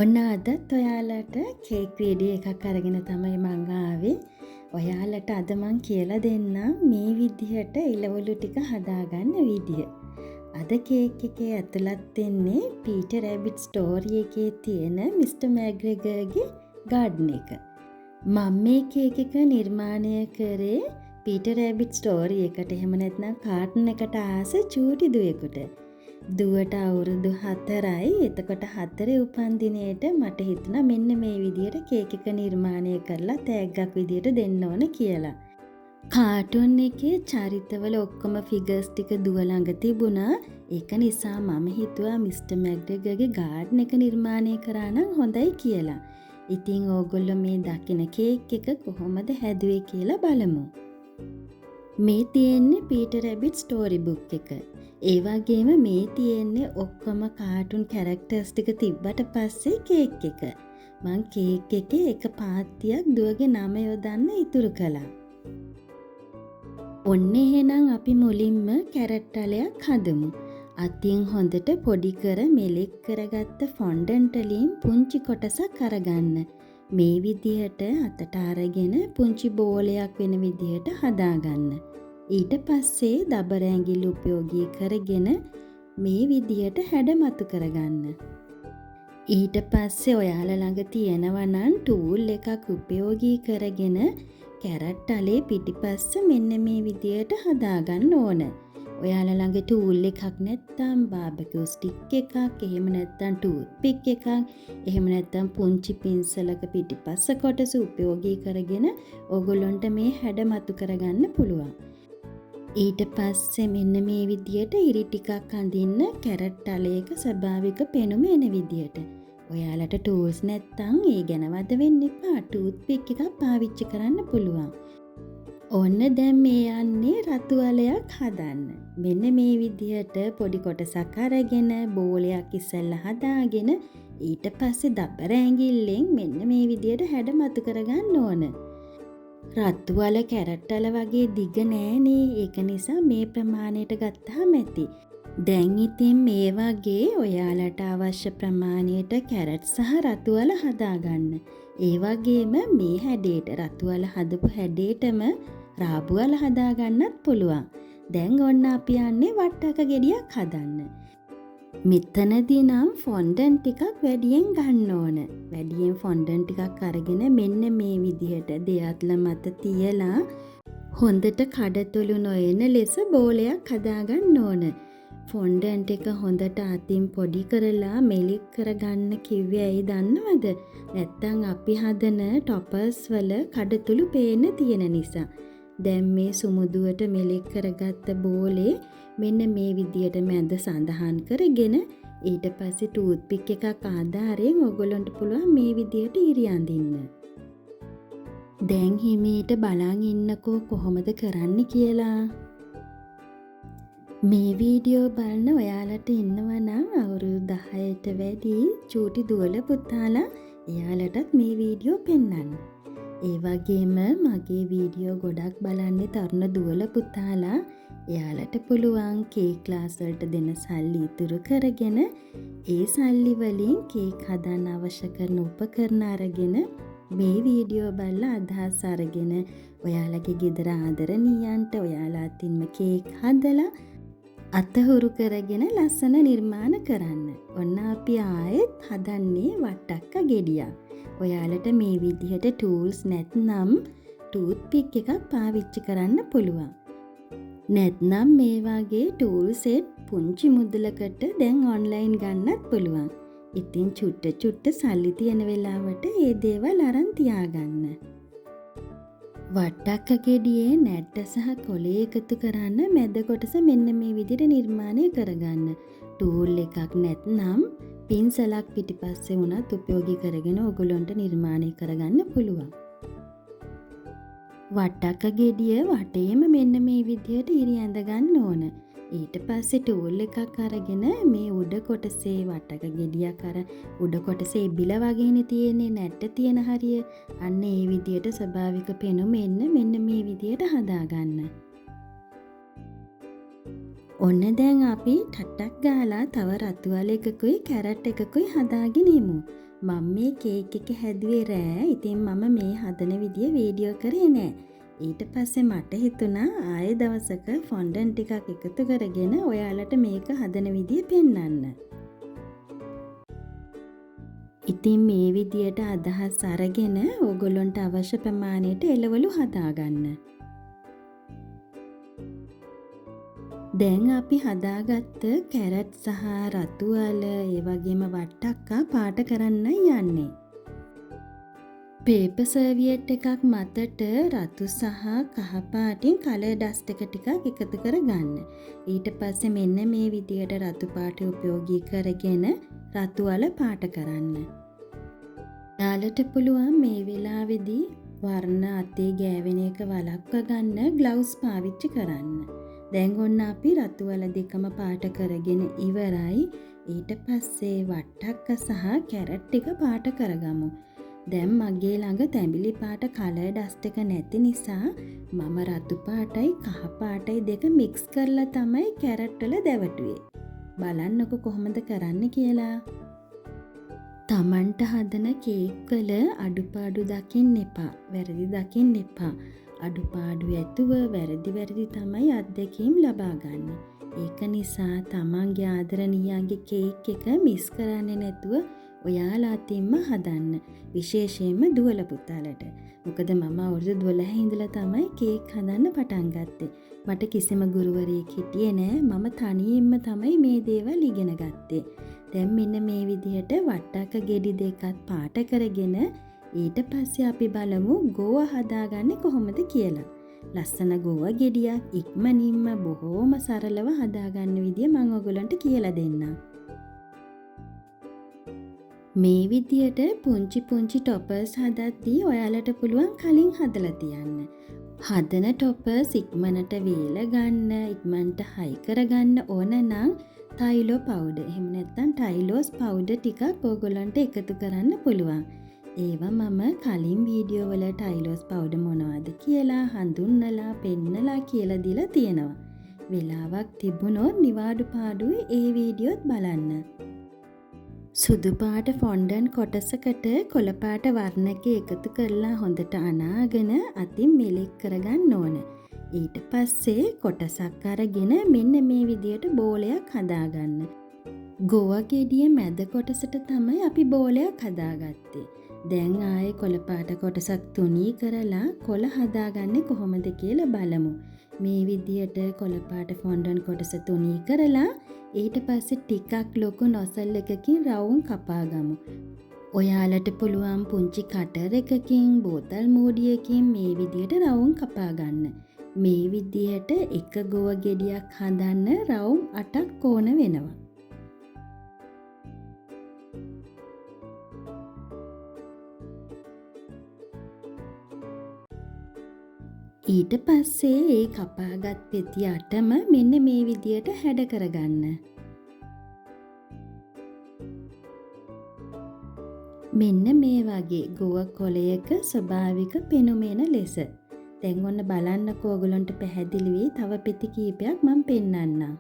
ඔන්න අදත් ඔයාලට කේක් වීඩියෝ එකක් අරගෙන තමයි මං ආවේ. ඔයාලට අද මං කියලා දෙන්නම් මේ විදිහට එළවලු ටික හදාගන්න විදිය. අද කේක් එකේ ඇතුළත් වෙන්නේ පීටර් රැබිට් ස්ටෝරි එකේ තියෙන මිස්ටර් මැග්‍රෙගර්ගේ ගාඩන් එක. මං මේ කේක් එක නිර්මාණය කරේ පීටර් රැබිට් ස්ටෝරි එකට, එහෙම නැත්නම් කාටුන් එකට ආස චූටි දුවෙකුට. දුවට අවුරුදු 4යි. එතකොට 4 උපන්දිනේට මට හිතුණා මෙන්න මේ විදියට කේක් එක නිර්මාණය කරලා තෑග්ගක් විදියට දෙන්න ඕන කියලා. කාටුන් එකේ චරිතවල ඔක්කොම ෆිගර්ස් ටික දුව ළඟ තිබුණා. ඒක නිසා මම හිතුවා මිස්ටර් මැග්‍රෙගර්ගේ ගාඩන් එක නිර්මාණය කරා නම් හොඳයි කියලා. ඉතින් ඕගොල්ලෝ මේ දකින කේක් එක කොහොමද හැදුවේ කියලා බලමු. මේ තියෙන්නේ පීටර් රැබිට් ස්ටෝරි බුක් එක. ඒ වගේම මේ තියෙන්නේ ඔක්කොම කාටුන් කැරක්ටර්ස් ටික තිබ්බට පස්සේ කේක් එක. මං කේක් එකේ එක පාත්තියක් දුවගේ නම යොදන්න ඉතුරු කළා. ඔන්න එහෙනම් අපි මුලින්ම කැරට් අලයක් හදමු. අතින් හොඳට පොඩි කර මෙලෙක් කරගත්ත ෆොන්ඩන්ට් වලින් පුංචි කොටසක් අරගන්න. මේ විදිහට අතට අරගෙන පුංචි බෝලයක් වෙන විදිහට හදාගන්න. ඊට පස්සේ දබර ඇඟිල්ල උපයෝගී කරගෙන මේ විදිහට හැඩ මතු කරගන්න. ඊට පස්සේ ඔයාලා ළඟ තියෙනවා නම් ටූල් එකක් උපයෝගී කරගෙන කැරට් අලේ පිටිපස්ස මෙන්න මේ විදිහට හදාගන්න ඕන. ඔයාලා ළඟ ටූල් එකක් නැත්නම් බාබකියු ස්ටික් එකක්, එහෙම නැත්නම් ටූත් පික් එකක්, එහෙම නැත්නම් පුංචි පින්සලක පිටිපස්ස කොටස උපයෝගී කරගෙන ඕගොල්ලොන්ට මේ හැඩ මතු කරගන්න පුළුවන්. ඊට පස්සේ මෙන්න මේ විදියට ඉරි ටිකක් අඳින්න කැරට් අලයක ස්වභාවික පෙනුම එන විදියට. ඔයාලට ටූල්ස් නැත්තම් ඒ ගැන වද වෙන්න එපා. ටූත් පික් එකක් පාවිච්චි කරන්න පුළුවන්. ඔන්න දැන් මේ යන්නේ රතු අලයක් හදන්න. මෙන්න මේ විදියට පොඩි කොටසක් අරගෙන බෝලයක් ඉස්සෙල්ලා හදාගෙන ඊට පස්සේ දබර ඇඟිල්ලෙන් මෙන්න මේ විදියට හැඩ මතු කරගන්න ඕන. රතු අල කැරට් අල වගේ දිග නෑනේ. ඒක නිසා මේ ප්‍රමාණයට ගත්තාම ඇති. දැන් ඉතින් මේ වගේ ඔයාලට අවශ්‍ය ප්‍රමාණයට කැරට් සහ රතු අල හදාගන්න. ඒ වගේම මේ හැඩයට රතු අල හදපු හැඩයටම රාබු අල හදාගන්නත් පුළුවන්. දැන් ඔන්න අපි යන්නේ වට්ටක ගෙඩියක් හදන්න. මෙතනදී නම් ෆොන්ඩන්ට් ටිකක් වැඩියෙන් ගන්න ඕන. වැඩියෙන් ෆොන්ඩන්ට් ටිකක් අරගෙන මෙන්න මේ විදිහට දෙඅත්ල මත තියලා හොඳට කඩතොළු නොඑන ලෙස බෝලයක් හදාගන්න ඕන. ෆොන්ඩන්ට් එක හොඳට අතින් පොඩි කරලා මෙලෙක් කරගන්න කිව්වේ ඇයි දන්නවද? නැත්තම් අපි හදන ටොපර්ස් වල කඩතුළු පේන්න තියෙන නිසා. දැන් මේ සුමුදුවට මෙලෙක් කරගත්ත බෝලේ මෙන්න මේ විදියට මැද සඳහන් කරගෙන ඊට පස්සේ ටූත් පික් එකක් ආධාරයෙන් ඔයගොල්ලන්ට පුළුවන් මේ විදියට ඉරි අඳින්න. දැන් හිමීට බලන් ඉන්නකෝ කොහොමද කරන්න කියලා. මේ වීඩියෝ බලන ඔයාලට ඉන්නවා නම් අවුරුදු 10ට වැඩි චූටි දුවල පුතාලා, එයාලටත් මේ වීඩියෝ පෙන්වන්න. ඒ වගේම මගේ වීඩියෝ ගොඩක් බලන්නේ තරුණ දුවල පුතාලා. එයාලට පුළුවන් කේක් ක්ලාස් වලට දෙන සල්ලි ඉතුරු කරගෙන ඒ සල්ලි වලින් කේක් හදන්න අවශ්‍ය කරන උපකරණ අරගෙන මේ වීඩියෝ බලලා අදහස් අරගෙන ඔයාලගේ ගෙදර ආදරණීයන්ට ඔයාලා අතින්ම කේක් හදලා අත හුරු කරගෙන ලස්සන නිර්මාණ කරන්න. ඔන්න අපි ආයෙත් හදන්නේ වට්ටක්ක ගෙඩියක්. ඔයාලට මේ විදිහට ටූල්ස් නැත්නම් ටූත් පික් එකක් පාවිච්චි කරන්න පුළුවන්. නැත්නම් මේ වගේ ටූල් සෙට් පුංචි මුදලකට දැන් ඔන්ලයින් ගන්නත් පුළුවන්. ඉතින් චුට්ට චුට්ට සල්ලි තියෙන වෙලාවට ඒ දේවල් අරන් තියාගන්න. වට්ටක්ක ගෙඩියේ නැට්ට සහ කොලේ එකතු කරන්න මැද කොටස මෙන්න මේ විදිහට නිර්මාණය කරගන්න. ටූල් එකක් නැත්නම් පින්සලක් පිටිපස්සේ වුණත් උපයෝගී කරගෙන ඔයගොල්ලන්ට නිර්මාණය කරගන්න පුළුවන්. වට්ටක්ක ගෙඩිය වටේම මෙන්න මේ විදිහට ඉරි ඇඳ ගන්න ඕන. ඊට පස්සේ ටූල් එකක් අරගෙන මේ උඩ කොටසේ වට්ටක ගෙඩියක් අර උඩ කොටසේ එබිලා වගේනේ තියෙන්නේ නැට්ට තියෙන හරිය. අන්න ඒ විදිහට ස්වභාවික පෙනුම එන්න මෙන්න මේ විදිහට හදාගන්න. ඔන්න දැන් අපි ටට්ටක් ගාලා තව රතු අල එකකුයි කැරට් එකකුයි හදාගෙන ඉමු. මම මේ කේක් එක හැදුවේ රෑ. ඉතින් මම මේ හදන විදිය වීඩියෝ කරේ නෑ. ඊට පස්සේ මට හිතුණා ආයෙ දවසක ෆොන්ඩන්ට් ටිකක් එකතු කරගෙන ඔයාලට මේක හදන විදිය පෙන්වන්න. ඉතින් මේ විදියට අදහස් අරගෙන ඕගොල්ලොන්ට අවශ්‍ය ප්‍රමාණයට එළවලු හදාගන්න. දැන් අපි හදාගත්ත කැරට් සහ රතු අල ඒ වගේම වට්ටක්කා පාට කරන්නයි යන්නේ. පේපර් සර්වියට් එකක් මතට රතු සහ කහ පාටින් කලර් ඩස්ට් එක ටිකක් එකතු කරගන්න. ඊට පස්සේ මෙන්න මේ විදියට රතු පාට උපයෝගී කරගෙන රතු අල පාට කරන්න. ඔයාලට පුළුවන් මේ වෙලාවේදී වර්ණ අතේ ගෑවෙන එක වළක්ව ගන්න ග්ලව්ස් පාවිච්චි කරන්න. දැන් ඔන්න අපි රතු අල දෙකම පාට කරගෙන ඉවරයි. ඊට පස්සේ වට්ටක්ක සහ කැරට් ටික පාට කරගමු. දැන් මගේ ළඟ තැඹිලි පාට කලර් ඩස්ට් එක නැති නිසා මම රතු පාටයි කහ පාටයි දෙක මික්ස් කරලා තමයි කැරට් වල දැවටුවේ. බලන්නකෝ කොහොමද කරන්න කියලා. තමන්ට හදන කේක් වල අඩුපාඩු දකින්න එපා. වැරදි දකින්න එපා. අඩුපාඩු ඇතුව වැරදි වැරදි තමයි අත්දැකීම් ලබා ගන්න. ඒක නිසා තමන්ගේ ආදරණීයන්ගේ කේක් එක මිස් කරන්නේ නැතුව ඔයාලා අතින්ම හදන්න. විශේෂයෙන්ම දුවල පුතාලට. මොකද මම අවුරුදු 12 ඉඳලා තමයි කේක් හදන්න පටන් ගත්තේ. මට කිසිම ගුරුවරයෙක් හිටියේ නෑ. මම තනියෙන්ම තමයි මේ දේවල් ඉගෙන ගත්තේ. දැන් මෙන්න මේ විදිහට වට්ටක්ක ගෙඩි දෙකත් පාට කරගෙන ඊට පස්සේ අපි බලමු ගෝවා හදාගන්නේ කොහොමද කියලා. ලස්සන ගෝවා ගෙඩියක් ඉක්මනින්ම බොහෝම සරලව හදාගන්න විදිය මං ඔයගොල්ලන්ට කියලා දෙන්නම්. මේ විදියට පුංචි පුංචි ටොපර්ස් හදද්දී ඔයාලට පුළුවන් කලින් හදලා තියන්න. හදන ටොපර්ස් ඉක්මනට වේල ගන්න, ඉක්මනට හයි කරගන්න ඕන නම් තයිලෝ පවුඩර් එහෙම නැත්නම් ටයිලෝස් පවුඩර් ටිකක් ඕගොල්ලන්ට එකතු කරන්න පුළුවන්. ඒවා මම කලින් වීඩියෝ වල ටයිලෝස් පවුඩර් මොනවද කියලා හඳුන්වලා පෙන්නලා කියලා දීලා තියෙනවා. වෙලාවක් තිබුණොත් නිවාඩු පාඩුවේ ඒ වීඩියෝත් බලන්න. සුදු පාට ෆොන්ඩන්ට් කොටසකට කොළ පාට වර්ණක එකතු කරලා හොඳට අනාගෙන අතින් මෙලෙක් කරගන්න ඕන. ඊට පස්සේ කොටසක් අරගෙන මෙන්න මේ විදියට බෝලයක් හදාගන්න. ගෝවා ගෙඩිය මැද කොටසට තමයි අපි බෝලයක් හදාගත්තේ. දැන් ආයේ කොළ පාට කොටසක් තුනී කරලා කොළ හදාගන්නේ කොහොමද කියලා බලමු. මේ විදියට කොළ පාට ෆොන්ඩන්ට් කොටස තුනී කරලා ඊට පස්සේ ටිකක් ලොකු නොසල් එකකින් රවුම් කපා ගමු. ඔයාලට පුළුවන් පුංචි කටර් එකකින් බෝතල් මූඩියකින් මේ විදියට රවුම් කපා ගන්න. මේ විදියට එක ගෝවා ගෙඩියක් හදන්න රවුම් 8ක් ඕන වෙනවා. ඊට පස්සේ ඒ කපාගත් පෙති 8ම මෙන්න මේ විදියට හැඩ කරගන්න. මෙන්න මේ වගේ ගෝවා කොළයක ස්වභාවික පෙනුම එන ලෙස. දැන් ඔන්න බලන්නකෝ ඔයගොල්ලන්ට පැහැදිලි වෙයි. තව පෙති කීපයක් මම පෙන්නන්නම්.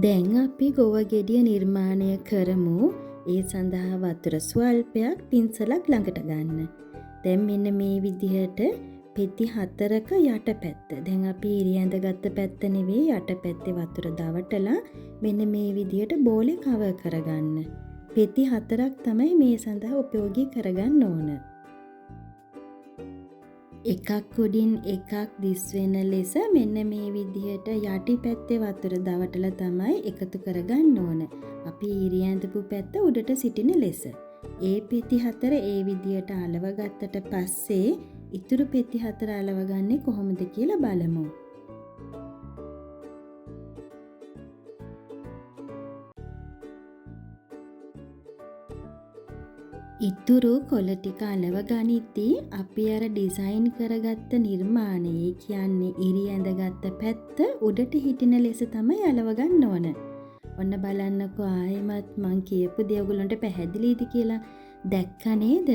දැන් අපි ගෝවා ගෙඩිය නිර්මාණය කරමු. ඒ සඳහා වතුර ස්වල්පයක් පින්සලක් ළඟට ගන්න. දැන් මෙන්න මේ විදිහට පෙති 4ක යටපැත්ත. දැන් අපි ඉරි ඇඳගත්ත පැත්ත නෙවෙයි යටපැත්තේ වතුර දවටලා මෙන්න මේ විදිහට බෝලේ කවර් කරගන්න. පෙති 4ක් තමයි මේ සඳහා උපයෝගී කරගන්න ඕන. එකක් උඩින් එකක් දිස් වෙන ලෙස මෙන්න මේ විදිහට යටිපැත්තේ වතුර දවටලා තමයි එකතු කරගන්න ඕන. අපි ඉරි ඇඳපු පැත්ත උඩට සිටින ලෙස. ඒ පෙති 4 ඒ විදිහට අලව ගත්තට පස්සේ ඉතුරු පෙති 4 අලව ගන්නේ කොහොමද කියලා බලමු. ඉතුරු කොළ ටික අලව ගනිද්දී අපි අර ඩිසයින් කරගත්ත නිර්මාණය, ඒ කියන්නේ ඉරි ඇඳගත්ත පැත්ත උඩට හිටින ලෙස තමයි අලව ගන්න ඕන. ඔන්න බලන්නකෝ ආයෙමත් මං කියපු දේ ඔයගොල්ලන්ට පැහැදිලිද කියලා. දැක්කා නේද?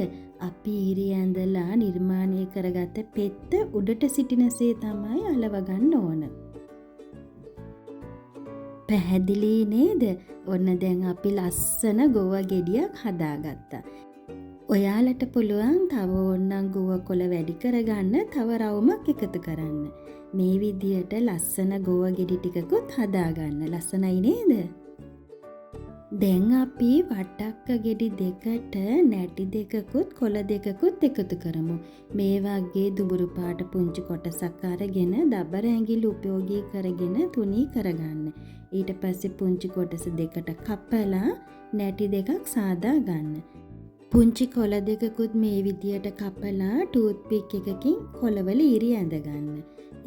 අපි ඉරි ඇඳලා නිර්මාණය කරගත්ත පෙත්ත උඩට සිටිනසේ තමයි අලව ගන්න ඕන. පැහැදිලි නේද? ඔන්න දැන් අපි ලස්සන ගෝවා ගෙඩියක් හදාගත්තා. ඔයාලට පුළුවන් තව ඕනනම් ගෝවා කොළ වැඩි කරගන්න තව රවුමක් එකතු කරන්න. මේ විදියට ලස්සන ගෝවා ගෙඩි ටිකකුත් හදාගන්න. ලස්සනයි නේද? දැන් අපි වටක්ක ගෙඩි දෙකට නැටි දෙකකුත් කොළ දෙකකුත් එකතු කරමු. මේ වගේ දුඹුරු පාට පුංචි කොටසක් අරගෙන දබර ඇඟිලි උපයෝගී කරගෙන තුනී කරගන්න. ඊට පස්සේ පුංචි කොටස දෙකට කපලා නැටි දෙකක් සාදා ගන්න. පුංචි කොළ දෙකකුත් මේ විදියට කපලා ටූත් පික් එකකින් කොළවල ඉරි ඇඳ ගන්න.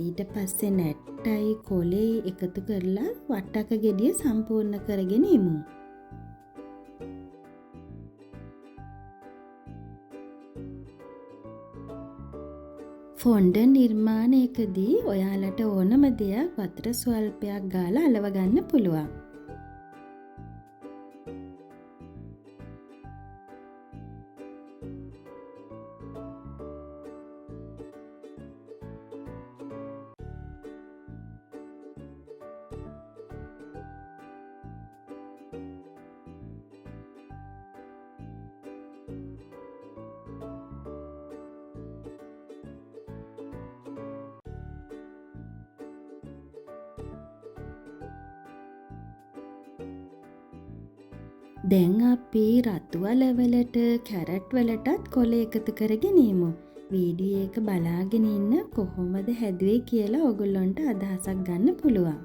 ඊට පස්සේ නැට්ටයි කොළේ එකතු කරලා වට්ටක්ක ගෙඩිය සම්පූර්ණ කරගෙන ඉමු. ෆොන්ඩන්ට් නිර්මාණයකදී ඔයාලට ඕනම දෙයක් වතුර ස්වල්පයක් ගාලා අලව ගන්න පුළුවන්. දැන් අපි රතු අල වලට කැරට් වලටත් කොළ එකතු කරගෙන ඉමු. වීඩියෝ එක බලාගෙන ඉන්න කොහොමද හැදුවේ කියලා ඔයගොල්ලන්ට අදහසක් ගන්න පුළුවන්.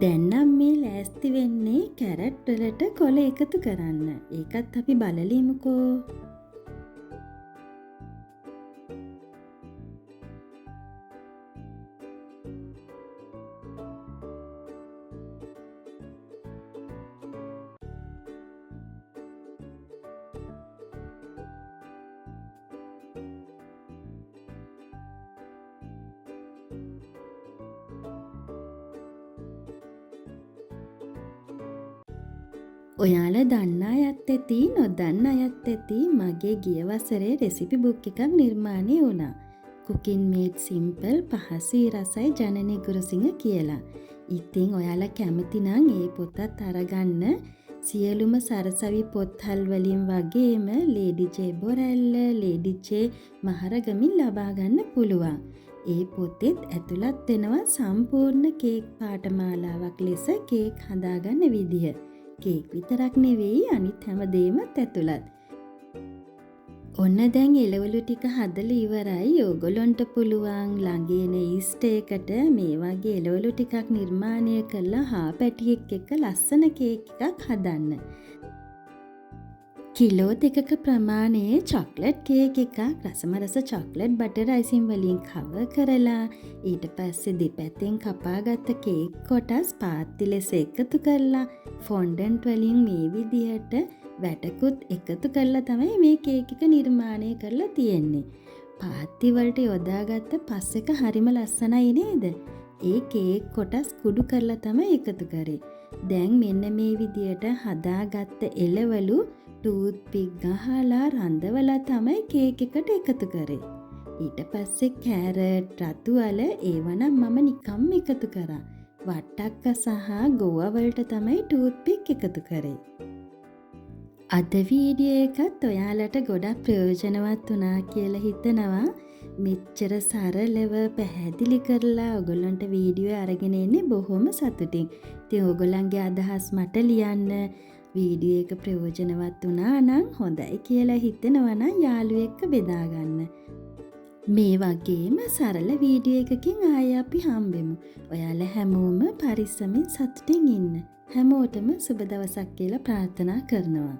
දැන් නම් මේ ලෑස්ති වෙන්නේ කැරට් වලට කොළ එකතු කරන්න. ඒකත් අපි බලලිමුකෝ. ඔයාලා දන්න අයත් ඇති නොදන්න අයත් ඇති මගේ ගිය වසරේ රෙසිපි බුක් එකක් නිර්මාණය වුණා. කුකින් මේඩ් සිම්පල් පහසුයි රසයි ජනනී ගුරුසිංහ කියලා. ඉතින් ඔයාලා කැමති නම් ඒ පොතත් අරගන්න. සියලුම සරසවි පොත්හල් වලින් වගේම lady J Borella, lady J මහරගමින් ලබා ගන්න පුළුවන්. ඒ පොතෙත් ඇතුළත් වෙනවා සම්පූර්ණ කේක් පාඨමාලාවක් ලෙස කේක් හදාගන්න විදිහ. කේක් විතරක් නෙවෙයි අනිත් හැම දේමත් ඇතුළත්. ඔන්න දැන් එළවලු ටික හදලා ඉවරයි. ඕගොල්ලන්ට පුළුවන් ළඟ එන ඊස්ටර් එකට මේ වගේ එළවලු ටිකක් නිර්මාණය කරලා හා පැටියෙක් එක්ක ලස්සන කේක් එකක් හදන්න. කිලෝ දෙකක ප්‍රමාණයේ චොක්ලට් කේක් එකක් රසම රස චොක්ලට් බටර් අයිසින් වලින් කවර් කරලා ඊට පස්සේ දෙපැත්තෙන් කපාගත්ත කේක් කොටස් පාත්ති ලෙස එකතු කරලා ෆොන්ඩන්ට් වලින් මේ විදිහට වැටකුත් එකතු කරලා තමයි මේ කේක් එක නිර්මාණය කරලා තියෙන්නේ. පාත්ති වලට යොදාගත්ත පස් එක හරිම ලස්සනයි නේද? ඒ කේක් කොටස් කුඩු කරලා තමයි එකතු කරේ. දැන් මෙන්න මේ විදියට හදාගත්ත එළවලු ටූත් පික් ගහලා රඳවලා තමයි කේක් එකට එකතු කරේ. ඊට පස්සේ කැරට්, රතු අල ඒවා නම් මම නිකම්ම එකතු කරා. වට්ටක්ක සහ ගෝවා වලට තමයි ටූත් පික් එකතු කරේ. අද වීඩියෝ එකත් ඔයාලට ගොඩක් ප්‍රයෝජනවත් වුණා කියලා හිතනවා. මෙච්චර සරලව පැහැදිලි කරලා ඔයගොල්ලන්ට වීඩියෝ අරගෙන එන්නේ බොහොම සතුටින්. ඉතින් ඔයගොල්ලන්ගේ අදහස් මට ලියන්න. වීඩියෝ එක ප්‍රයෝජනවත් වුණා නම් හොඳයි කියලා හිතෙනවා නම් යාළුවෙක් එක්ක බෙදා ගන්න. මේ වගේම සරල වීඩියෝ එකකින් ආයෙ අපි හම්බෙමු. ඔයාලා හැමෝම පරිස්සමෙන් සතුටින් ඉන්න. හැමෝටම සුබ දවසක් කියලා ප්‍රාර්ථනා කරනවා.